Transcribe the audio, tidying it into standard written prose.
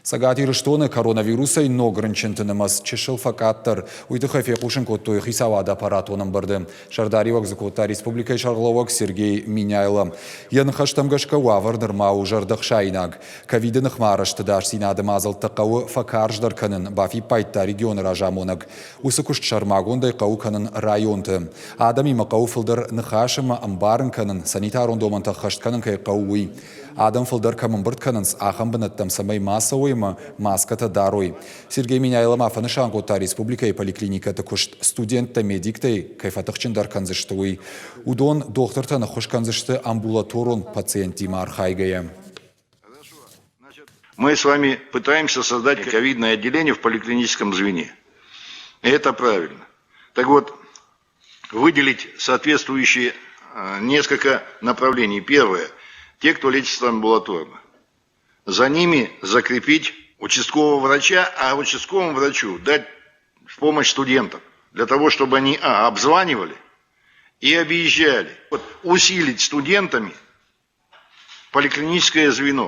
Цӕгат Ирыстоны коронавирусӕй ног рынчынты нымӕц чысыл фӕкъаддӕр. Уый тыххӕй фехъусын кодтой хицауады аппаратон ӕмбырды. Сӕрдариуӕг дзы кодта республикӕйы сӕргълӕууӕг Сергей Меняйло. Йӕ ныхӕстӕм гӕсгӕ уавӕр нырма у зӕрдӕхсаинаг. Ковиды ныхмӕ арӕзт ӕдасдзинады мадзӕлттӕ хъӕуы фӕкарздӕр кӕнын, бафиппайдта регионы разамонӕг. Уыцы куыст сӕрмагондӕй хъӕуы кӕнын районты. Адӕмимӕ хъӕуы фылдӕр ныхас ӕмӕ ӕмбарын кӕнын, санитарон домӕнтӕ ӕххӕст кӕнын кӕй хъӕуы, уый. Адӕм фылдӕр кӕм ӕмбырд кӕнынц, ахӕм бынӕттӕм цӕмӕй ма цӕуой ӕмӕ маскӕтӕ дарой. Сергей Меняйло ма фӕнысан кодта республикӕйы поликлиникӕты куыст студенттӕ-медиктӕй кӕй фӕтыхджындӕр кӕндзысты, уый. Уыдон дохтыртӕн ӕххуыс кӕндзысты амбулаторон пациенттимӕ архайгӕйӕ. Мы с вами пытаемся создать ковидное отделение в поликлиническом звене. И это правильно. Так вот, выделить соответствующие несколько направлений. Первое. Те, кто лечится амбулаторно. За ними закрепить участкового врача, а участковому врачу дать в помощь студентам, для того, чтобы они, а, обзванивали и объезжали. Вот, усилить студентами поликлиническое звено.